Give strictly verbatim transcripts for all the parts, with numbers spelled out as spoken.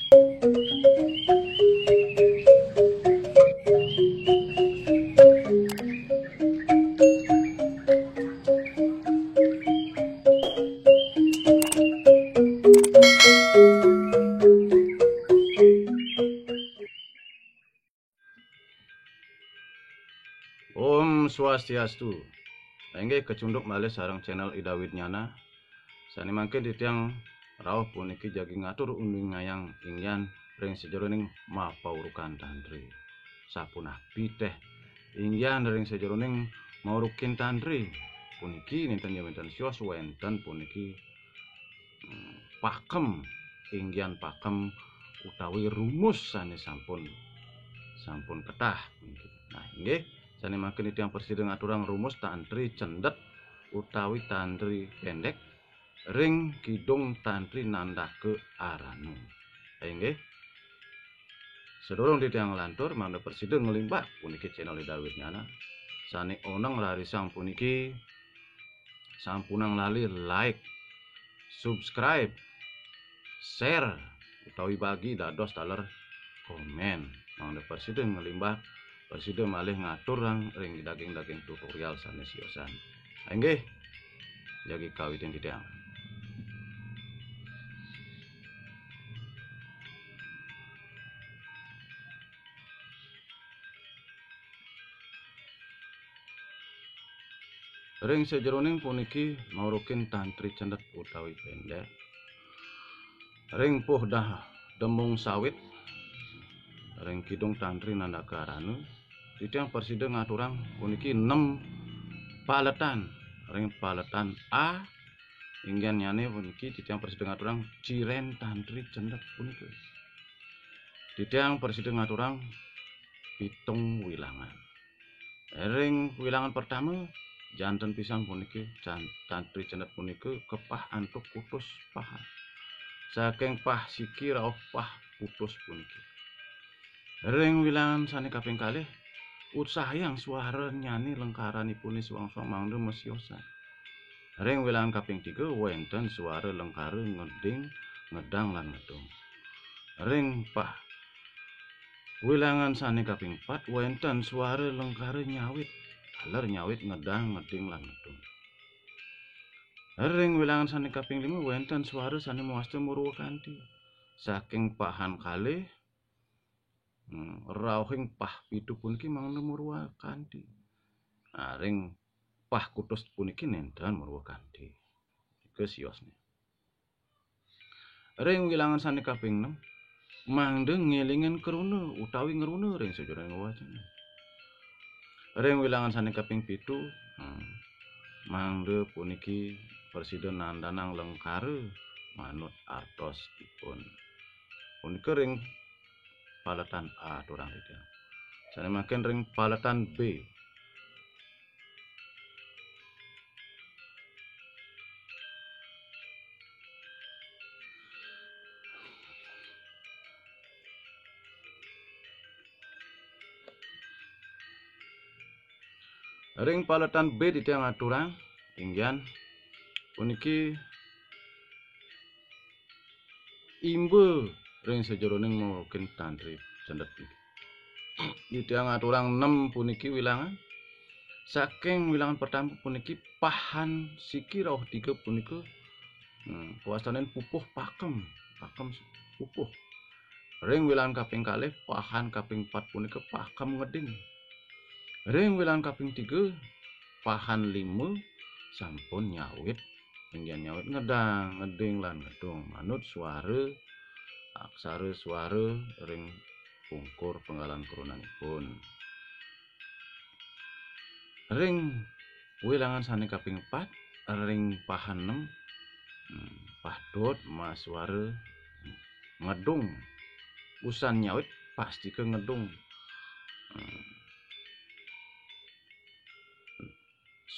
Om Swastiastu. Inggih kacunduk malih sareng channel Ida Widnyana. Sane mangkin titiang rauh puniki jagi ngatur uningayang inggihan ring sajeroning mapaurukan tantri. Sapunapi teh inggihan ring sajeroning maurukin tantri puniki nenten ya wenten sios wenten puniki, hmm, pakem, inggihan pakem utawi rumus sane sampun, sampun ketah. Nah, inggih, sane mangkin titiang prasida ngaturang rumus tantri cendet utawi tantri pendek ring Kidung Tantri Nandaka Aranu. Inggih. Sadurung titiang nglantur, mangda prasida nglimbak puniki channel Ida Widnyana. Sane oneng rarisang puniki sampunang lali like, subscribe, share, utawi bagi dados taler komen. Mangda prasida nglimbak, prasida malih ngaturang ring daging-daging tutorial sane siosan. Inggih, jagi kawitin titiang. Ring sajeroning puniki maurukin tantri cendet utawi pendek. Ring puh dah demung sawit, ring Kidung Tantri Nandaka Aranu, titiang prasida ngaturang puniki nem paletan. Ring paletan A, inggihannyane puniki titiang prasida ngaturang ciren tantri cendet punika. Titiang prasida ngaturang pitung wilangan. Ring wilangan pertama, janten pisan puniki, jan-, tantri cendet punika kepah antuk kutus pahan. Saking pah siki rauh pah kutus puniki. Ring wilangan sane kaping kalih, utsahayang swaranyane lengkaranipune suang-suang mangda masiosan. Ring wilangan kaping tiga, wenten swara lengkara ngeding, ngedang lan ngedung. Ring pah wilangan sane kaping pat, wenten swara lengkara nyawit, taler nyawit ngedang, ngeding lan ngedung. Ring wilangan sane kaping lima, wenten swara sane mawasta murwa kanti. Saking pahan kalih, hmm, rauhing pah pitu puniki mangda murwa kanti. Nah, ring pah kutus puniki nenten murwa kanti. Nika siosne. Ring wilangan sane kaping nem, mangda ngelingin kruna utawi ngruna ring sajeroning wacana. Ring wilangan sane kaping pitu, hmm, mangda puniki prasida nandanang lengkara manut artosipun. Punika ring paletan A aturang titiang. Sane mangkin ring paletan B. Ring paletan B titiang aturang, inggihan puniki imba ring sajeroning maurukin tantri cendet niki. Titiang aturang nem puniki wilangan. Saking wilangan pertama puniki pahan siki rauh tiga punika, hmm, kawastanin pupuh pakem, pakem pupuh. Ring wilangan kaping kalih, pahan kaping pat punika pakem ngeding. Ring wilangan kaping tiga, pahan lima sampun nyawit, inggihan nyawit ngedang, ngeding lan ngedung manut swara aksara swara ring pungkur penggalan krunanipun. Ring wilangan sane kaping pat, ring pahan nem, hmm, patut maswara ngedung. Usan nyawit pastika ngedung. Hmm.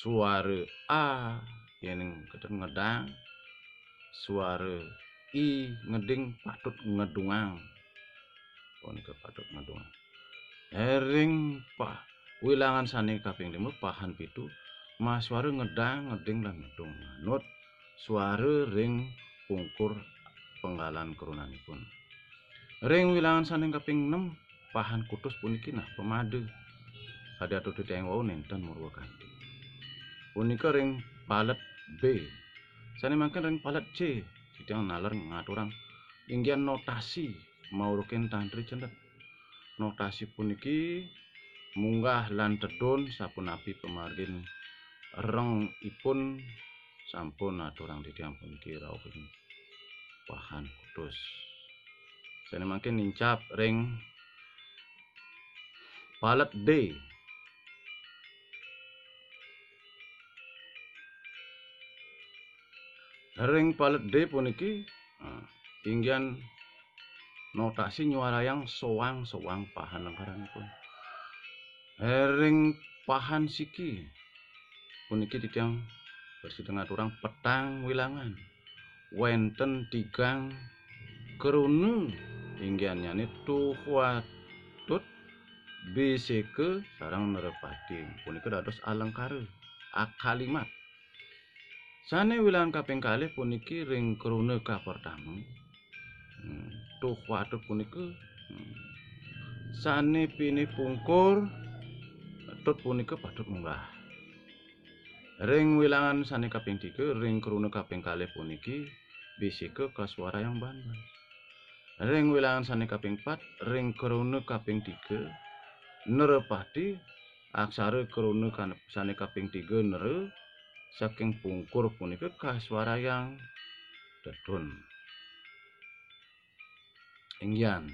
Swara A yening keten ngedang, swara I ngeding patut ngedungang. Punika patut ngedungang. Ring pah wilangan sane kaping lima, pahan pitu, maswara ngedang, ngeding lan ngedung manut swara ring pungkur penggalan krunanipun. Ring wilangan sané kaping enem, pahan kutus puniki nah pamada. Kadi atur titiang wau nénten murwa kanti. Punika ring palet B. Sané mangkin ring palet C, titiang naler ngaturang inggihan notasi maurukin tantri cendet. Notasi puniki munggah lan tedun sapunapi pamargin rengipun sampun aturang titiang puniki rauh ing pahan kutus. Sané mangkin nincap ring palet D. Ring palet D puniki, nah, inggihan notasi nyuarayang soang-soang pahan lengkaranipun. Ring pahan siki puniki titiang prasida ngaturang petang wilangan. Wénten tigang kruna inggihannyané Tuhwatut, Biseka sareng Nerapati. Punika dados alengkara, akalimat. Sané wilangan kaping kalih puniki ring kruna kapertama. Hmm, Tuhwatut punika, hmm, sané pinih pungkur, tut punika patut munggah. Ring wilangan sané kaping tiga, ring kruna kaping kalih puniki, Biseka kaswarayang banban. Ring wilangan sané kaping pat, ring kruna kaping tiga, Nerapati, aksara kruna kan-, sané kaping tiga, Nera, saking pungkur punika kaswarayang tedun. Inggihan,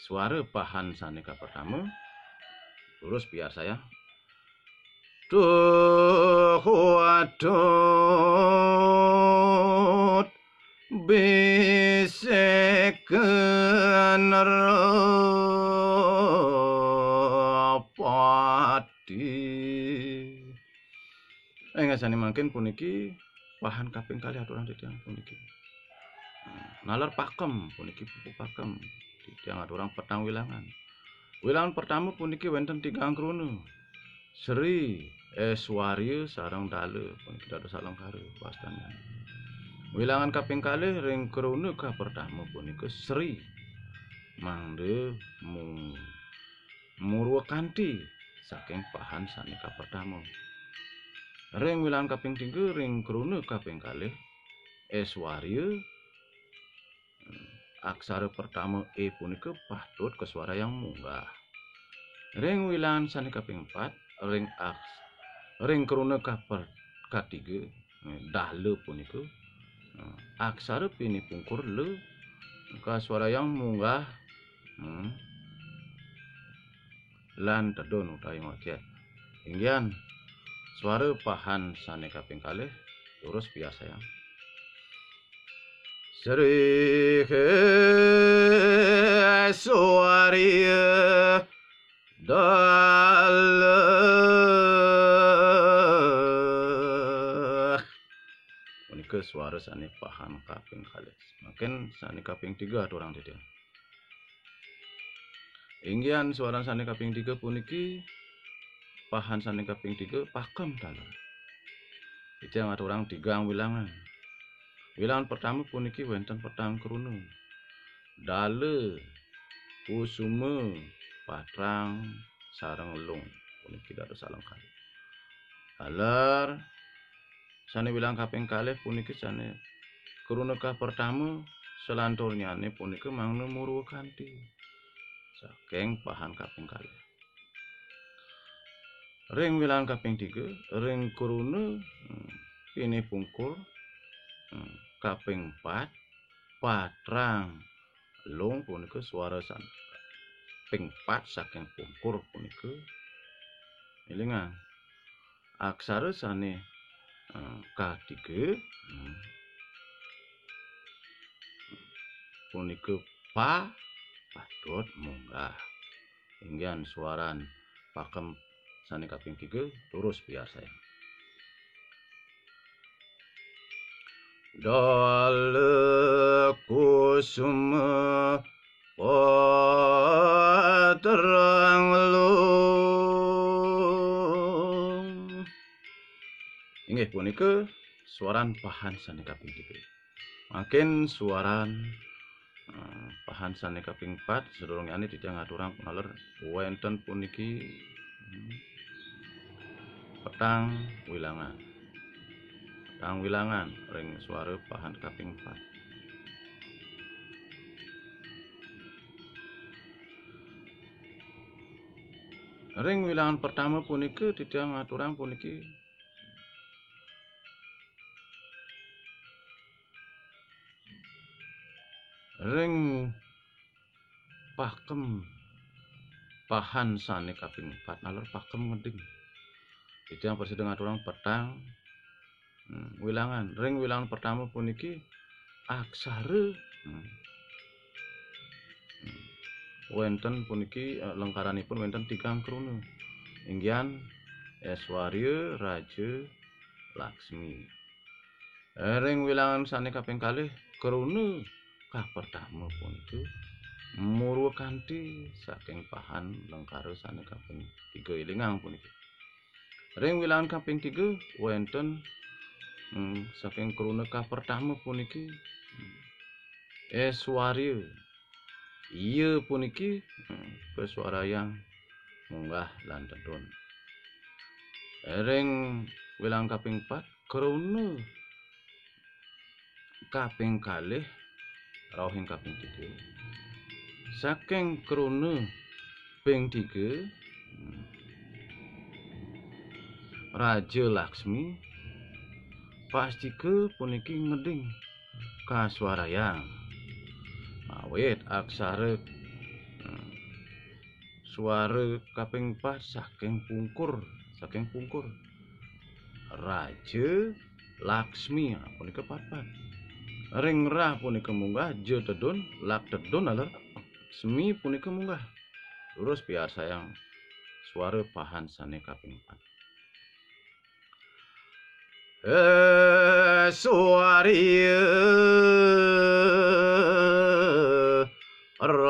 swara pahan sané kapertama, durus piarsayang. Tuhwatut, Biseka, Nerapati. Ing sané mangkin puniki pahan kaping kalih aturang titiang puniki. Naler pakem puniki, pupu pakem. Titiang aturang petang wilangan. Wilangan pertama puniki wénten tigang kruna. Sri, Aiswarya sareng Dala puniki dados alengkara wastanipun. Wilangan kaping kalih ring kruna kapertama punika Sri. Mangda mung-, murwa kanti saking pahan sané kapertama. Ring wilangan kaping tiga, ring kruna kaping kalih, Aiswarya, aksara pertama E punika patut kaswarayang munggah. Ring wilangan sané kaping pat, ring aks-, ring kruna kaper-, katiga, Dala punika, aksara pinih pungkur La, kaswarayang munggah, hmm, lan tedun utawi ngocét. Inggihan, swara pahan sané kaping kalih, durus piarsayang. Sri Aiswarya Dala. Punika swara sané pahan kaping kalih. Mangkin sané kaping tiga aturang titiang. Inggihan swaran sané kaping tiga puniki, pahan sané kaping tiga, pakem taler. Titiang aturang tigang wilangan. Wilangan pertama puniki wénten petang kruna. Dala, Kusuma, Patrang, sareng Lung. Puniki dados alengkara. Taler, sané wilangan kaping kalih puniki sané kruna kapertama, salanturnyané punika mangda murwa kanti. Saking pahan kaping kalih. Ring wilangan kaping tiga, ring kruna, hmm, pinih pungkur, hmm, kaping pat, Patrang, Lung punika swara san-, ping pat saking pungkur punika. Élingang, aksara sané, eh, katiga, hmm, punika Pa, patut munggah. Inggihan swaran pakem sané kaping tiga, durus piarsayang. Dala, Kusuma, Patrang, Lung. Inggih punika swaran pahan sané kaping tiga. Mangkin swaran, eh, Pahan sane kaping pat, sadurunge titiang ngaturang punaler wenten puniki, hmm, petang wilangan. Petang wilangan ring suara pahan kaping pat. Ring wilangan pertama punika titiang ngaturang puniki, ring pakem pahan sane kaping pat, naler pakem ngeding. Titiang prasida ngaturang petang, hmm, wilangan. Ring wilangan pertama puniki aksara, hmm, hmm, wenten puniki, eh, lengkaranipun wenten tigang kruna. Inggihan Eswarya, Raja, Laksmi. Eh, ring wilangan sane kaping kalih, kruna kapertama punika Murwakanti saking pahan lengkara sane kaping tiga, elingang puniki. Ring wilangan kaping tiga wenten, hmm, saking kruna kapertama puniki, hmm, Eswarya. Iya puniki, hmm, kasuarayang munggah lan tedun. Ring wilangan kaping pat, kruna kaping kalih, rauhing kaping tiga. Saking kruna ping tiga, hmm, Raja Laksmi, pastika puniki ngeding kasuarayang. Awit aksara, hmm, suara kaping pat saking pungkur, saking pungkur. Raja Laksmi, nah, punika pat-pat. Ring ra punika munggah, ja tedun, lak tedun, aler smi punika munggah. Terus piarsayang suara pahan sane kaping pat. Eswarya, Raja,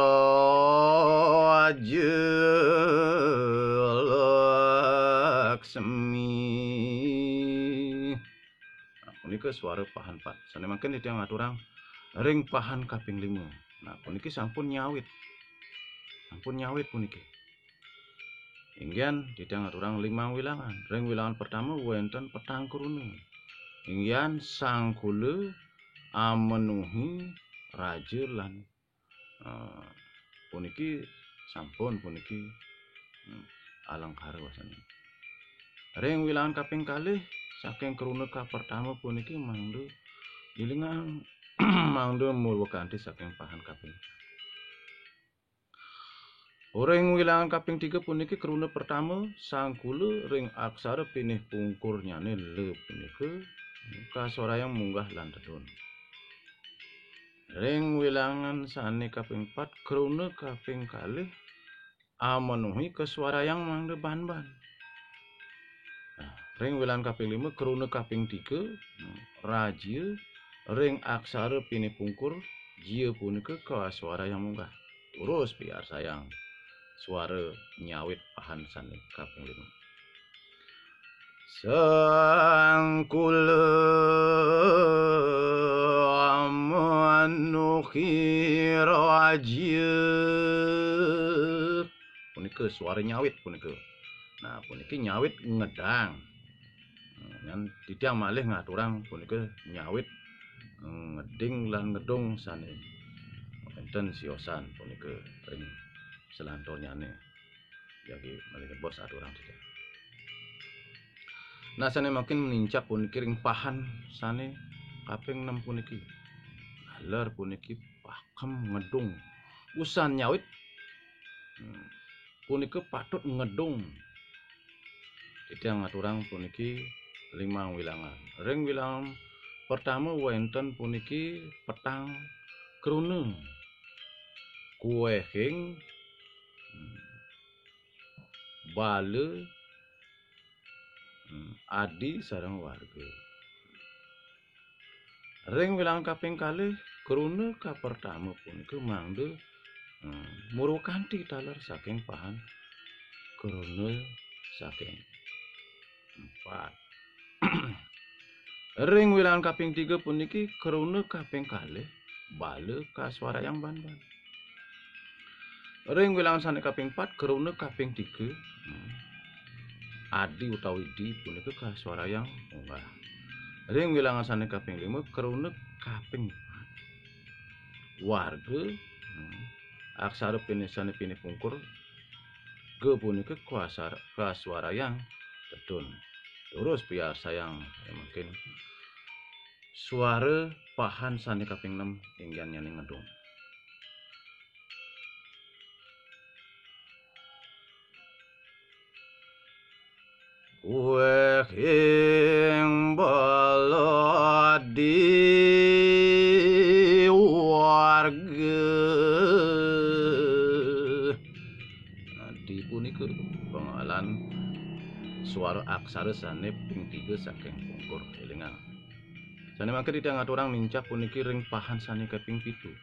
Laksmi. Nah, punika suara pahan pat. Sane mangkin titiang ngaturang ring pahan kaping lima. Nah, puniki sampun nyawit. Sampun nyawit puniki. Inggihan titiang ngaturang limang wilangan. Ring wilangan pertama wenten petang kruna. Inggihan Sangkula, Amenuhi, Raja, lan, eh, puniki sampun puniki, hmm, alengkara wasana. Ring wilangan kaping kalih saking kruna kapertama puniki mangda, elingang, mangda Murwakanti saking pahan kaping. Ring wilangan kaping tiga puniki kruna pertama Sangkula ring aksara pinih pungkurnyane la punika kasuarayang munggah lan tedun. Ring wilangan sane kaping pat kruna kaping kalih Amenuhi kasuarayang mangda banban. Nah, ring wilangan kaping lima kruna kaping tiga, hmm, Raja, ring aksara pinih pungkur, jia punika kasuarayang munggah. Terus piarsayang suara nyawit pahan sane kaping lima. Sangkula, Amenuhi, Raja. Punika suara nyawit punika. Nah, puniki nyawit ngedang. Nah, nyan titiang malih ngaturang punika nyawit ngeding lan ngedung sane wenten siosan punika ring selanturnyane. Jagi malih bos aturang titiang. Nah, sane mangkin nincap puniki ring pahan sane kaping enam puniki. Naler puniki pakem ngedung. Usan nyawit, hmm, punika patut ngedung. Titiang ngaturang puniki limang wilangan. Ring wilangan pertama wenten puniki petang kruna. Kuehing, hmm, bala, hmm, adi sareng warga. Ring wilangan kaping kalih, kruna kapertama punika mangda, hmm, Murwakanti taler saking pahan kruna saking empat. Ring wilangan kaping tiga puniki kruna kaping kalih bala kasuarayang banban. Ring wilangan sane kaping pat, kruna kaping tiga, hmm, adi utawi di punika kaswarayang munggah. Ring wilangan sane kaping lima, kruna kaping pat, warga, hmm, aksara pinih sane pinih pungkur, ga punika kaswar-, kaswarayang tedun. Durus piarsayang, ya, mungkin swara pahan sane kaping nem inggiannyane ngedung. Wehing bala di warga. Nah, di punika pangalan swara aksara sane ping tiga saking pungkur. Elingang. Sane mangke titiang aturang nincap puniki ring pahan sane kaping pitu.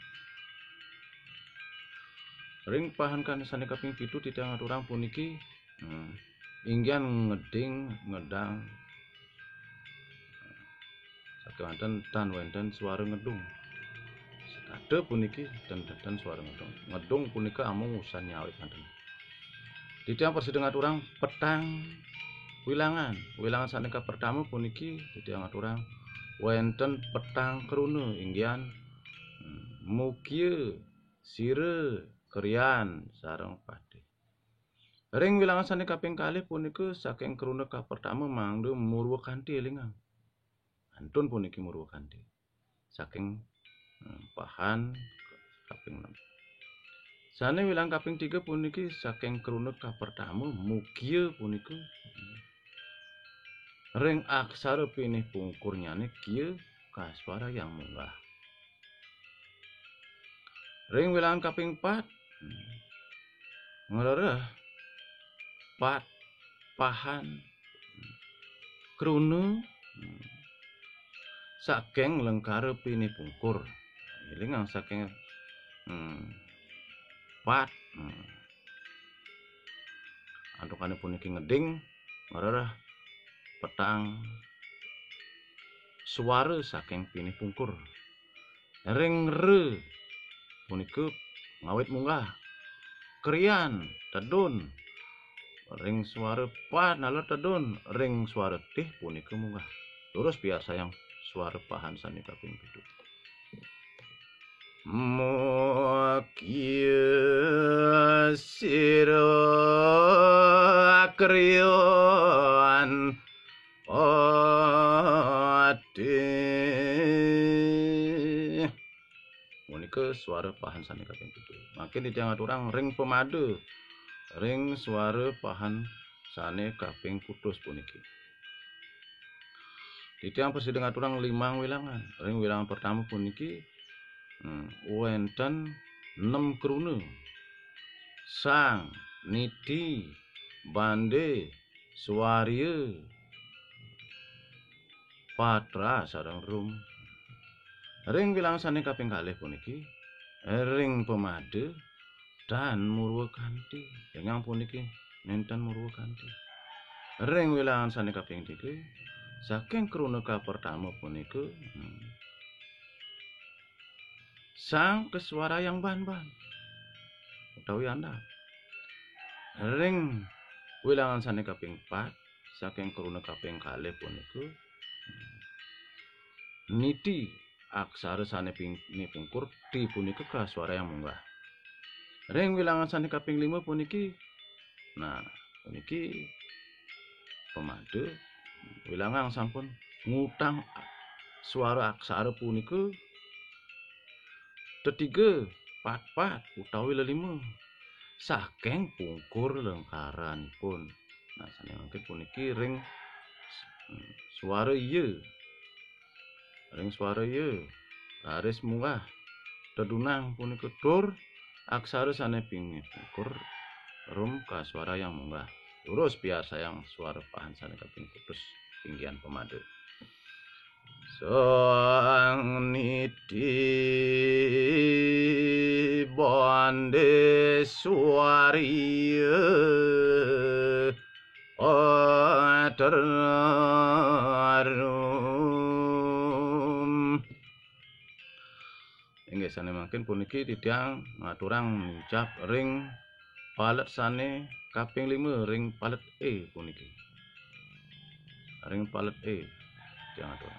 Ring pahan kan sane kaping pitu titiang aturang puniki, hmm, inggian ngeding, ngedang. Sakewanten tan wenten swara ngedung. Sekada puniki ten, ten swara ngedung. Ngedung punika amung usan nyawit wenten. Titiang prasida ngaturang petang wilangan. Wilangan sane kapertama puniki titiang ngaturang wenten petang kruna inggian, hmm, mukia, sira, krian, sareng patih. Ring wilangan sane kaping kalih punika saking kruna kapertama mangda murwa kanti, elingang. Antun puniki murwa kanti. Saking, eh, pahan kaping enam. Sane wilangan kaping tiga puniki saking kruna kapertama mukia punika, hmm, ring aksara pinih pungkurnyane kia kaswarayang munggah. Ring wilangan kaping pat, hmm, ngrereh pat pahan kruna, hmm, saking lengkara pinih pungkur. Elingang saking, hmm, pat, hmm, antukane puniki ngeding ngrereh petang swara saking pinih pungkur. Ring re punika ngawit munggah. Krian, tedun. Ring swara pa naler tedun, ring swara tih punika munggah. Durus piarsayang swara pahan sane kaping pitu. Mukia sira krian patih. Punika swara pahan sane kaping pitu. Mangkin titiang aturang ring pamada, ring swara pahan sane kaping kutus puniki. Titiang prasida ngaturang limang wilangan. Ring wilangan pertama puniki, hmm, wenten nem kruna. Sang, niti, bande, swaria, patra, sareng rum. Ring wilangan sane kaping kalih puniki, ring pamada, tan murwa kanti. Ingkang puniki nenten murwa kanti. Ring wilangan sane kaping tiga, saking kruna kapertama punika, hmm, sang kaswarayang banban utawi andap. Ring wilangan sane kaping pat, saking kruna kaping kalih punika, niti aksara sane ping-, pinih pungkur, ti punika kaswarayang munggah. Ring wilangan sane kaping lima puniki, nah, puniki pamada wilangan sampun ngutang swara aksara punika tetiga, patpat utawi lelima saking pungkur lengkaranipun. Nah, sane mangkin puniki ring, hmm, swara iya. Ring swara iya, raris munggah. Tedunang punika tur aksara sane pinih pungkur rum kaswarayang munggah. Durus piarsayang swara pahan sane kaping kutus inggian pamada. Sang niti bande swaria patrum. Inggih, Sané mangkin puniki titiang ngaturang nincap ring palet sané kaping lima, ring palet E puniki. Ring palet E titiang ngaturang.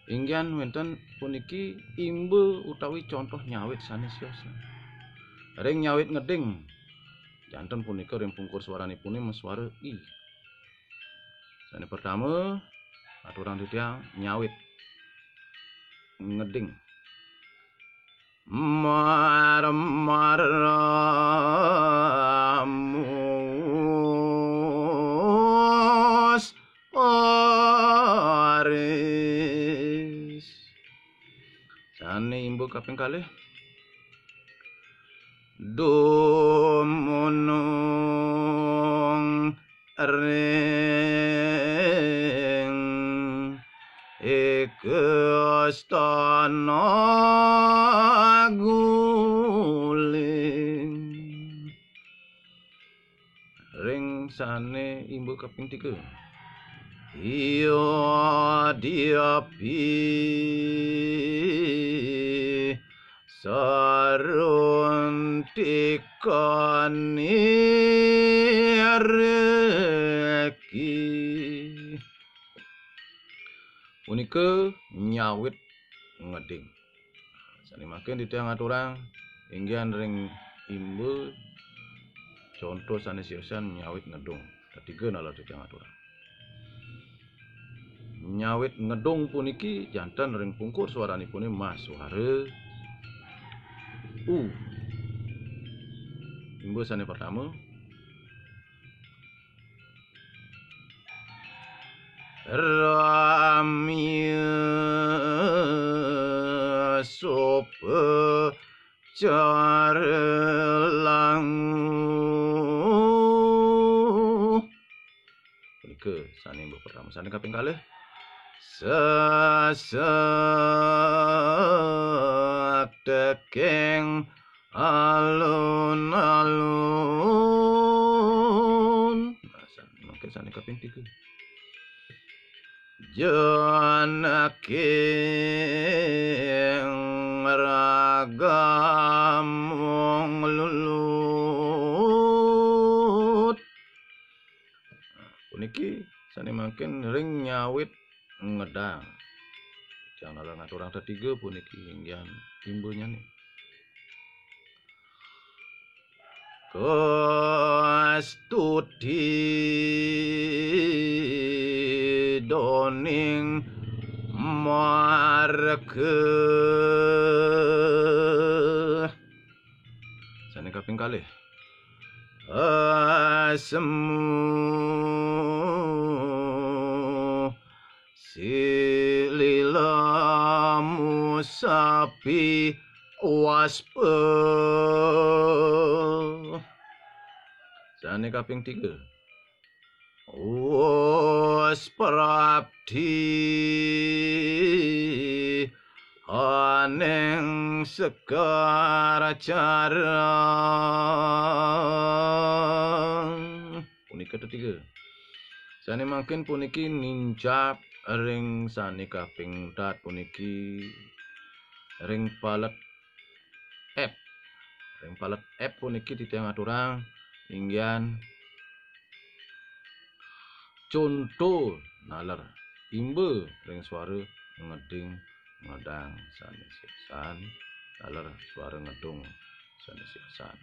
Inggihan wénten puniki imba utawi contoh nyawit sané siosan. Ring nyawit ngeding, janten punika ring pungkur swaranipuné maswara I. Sané pertama, aturang titiang nyawit ngeding. Mar, mar, mus, aris. Sané imba kaping kalih. Dumunung ring ika stana guling. Ring sané imba kaping tiga. Iya diapi saruntikani reki. Punika nyawit ngeding. Sané mangkin titiang aturang inggihan ring imba contoh sané siosan nyawit ngedung. Tetiga nalar titiang aturang. Nyawit ngedung puniki janten ring pungkur swaranipuné maswara U. Imba sané pertama. Ramya sopa cara langu. Punika sané imba pertama. Sané kaping kalih. Sesek tekeng alun-alun. Nah, sané mangkin sané kaping tiga. Janaking ragamung lulut. Nah, puniki sané mangkin ring nyawit ngedang. Titiang nalar ngaturang tetiga puniki inggihan imbanyané. Kastuti doning marga. Sané kaping kalih. Asmu silila musapi waspa. Sané kaping tiga. Wasprapti aning sekar carang. Punika tetiga. Sané mangkin puniki nincap ring sané kaping empat puniki ring palet F. Ring palet F puniki titiang aturang inggihan conto naler imba ring swara ngeding ngedang sané siosan, naler swara ngedung sané siosan.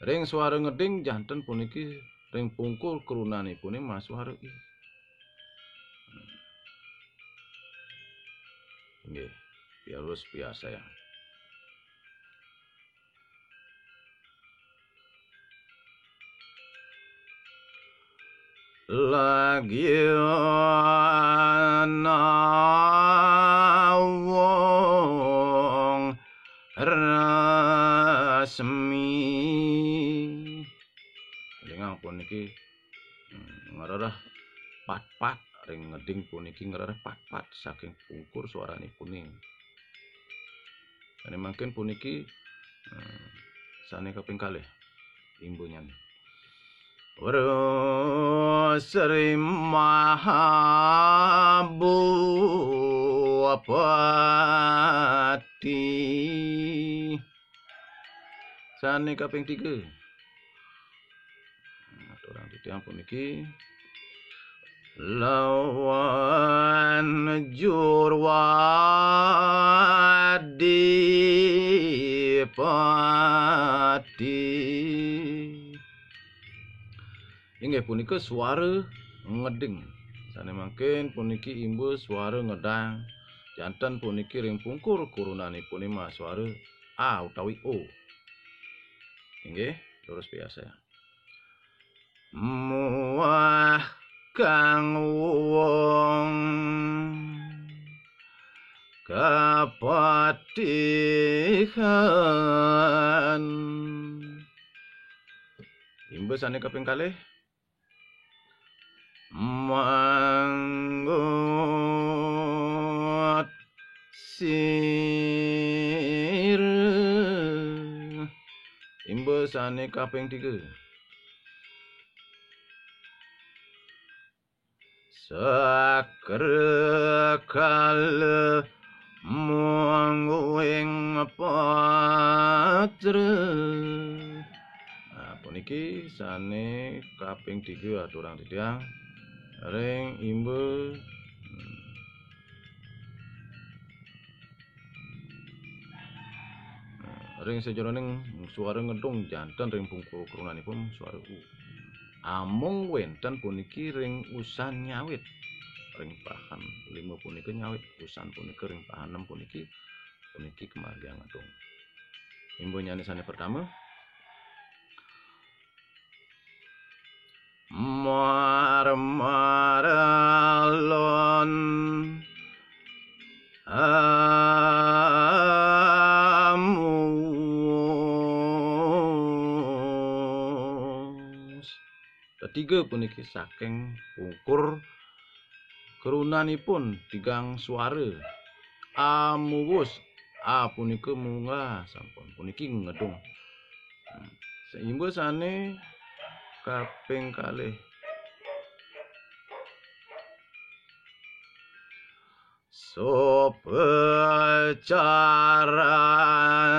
Ring swara ngeding janten puniki ring pungkur krunanipuné maswara I. Nggih, piarus piarsayang. Lagi nawung rasmi. Lingang puniki, hmm, ngrereh patpat ring ngeding puniki, ngrereh patpat saking pungkur swaranipuné. Sané mangkin puniki, hmm, sané kaping kalih imbanyané. Wara Sri Mahabu Apat Sane kaping tiga. Nah, aturang titiang puniki. Lawan Jurwadipati. Inggih punika suara ngeding. Sane mangkin puniki imba suara ngedang. Janten puniki ring pungkur kurunanipune masuara A utawi O. Inggih, terus biasa. Muah kang wong kapatihan. Imba sane kaping kalih. Manggut sira. Imba sane kaping tiga. Sakra kala mungguing patra. Nah, puniki sane kaping tiga aturang titiang ring imba. Nah, ring sajeroning suara ngedung janten ring pungkur kurunanipun suara U. Amung wenten puniki ring usan nyawit. Ring pahan lima punika nyawit, usan punika ring pahan enam puniki, puniki kamargiang ngedung. Imbanyane sane pertama. Mar maralon amus. Ketiga puniki saking pungkur kerunanipun tigang suara. Amuwus, A punika munggah, sampun puniki ngedung. Hmm. Saimba sane kaping kalih. Sopa carane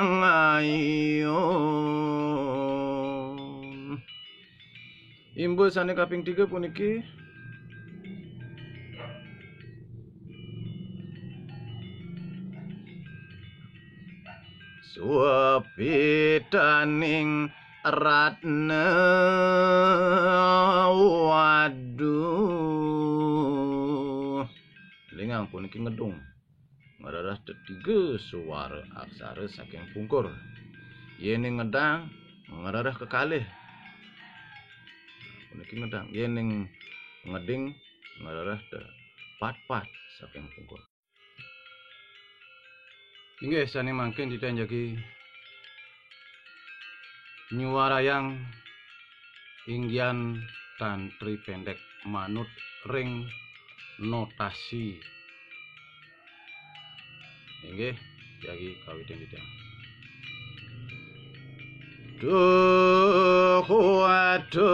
ngayun. Imba sane kaping tiga puniki. Suapitaning ratna waduh. Lingang puniki ngedung. Ngrereh tetiga suara aksara saking pungkur. Yene ngedang, ngrereh kekalih. Puniki ngedang. Yene ngeding, ngrereh te patpat saking pungkur. Inggih, sane mangkin titiang jagi nyuarayang inggian tantri pendek manut ring notasi. Inggih, jagi kawitin titiang. Duh, waduh.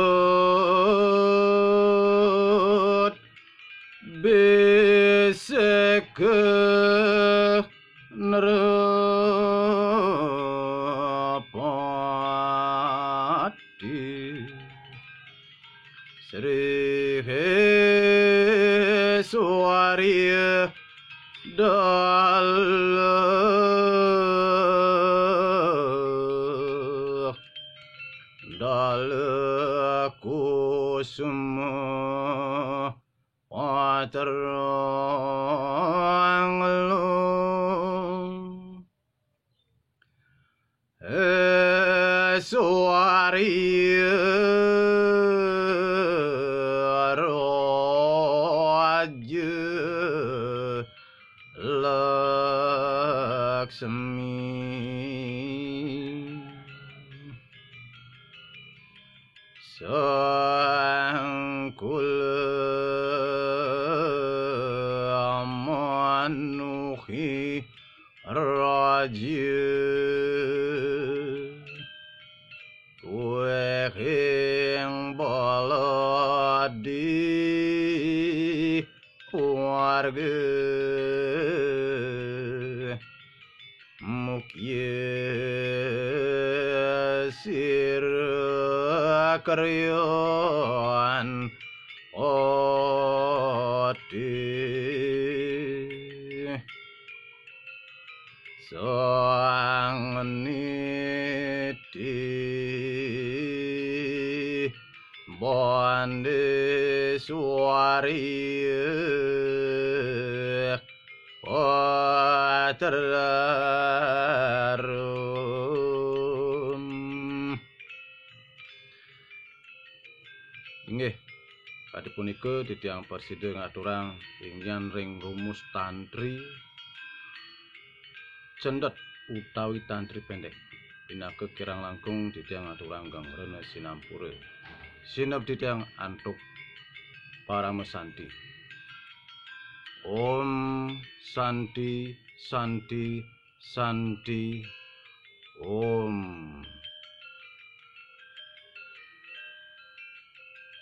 Bisik nrapati Sri Swarya Dalek Dalek Kusuma Patrang Lu Eswarya Raja Laksmi Sangkula Manuhi Raja Kuehing Baladi Warga Yesir karyan oti sang niti bandi suari paterlarum. Inggih, kadi punika titiang prasida ngaturang inggihan ring rumus tantri cendet utawi tantri pendek. Pinaka kirang langkung titiang ngaturang geng rena sinampura. Sineb titiang antuk parama santi. Om Santi, Santi, Santi. Om.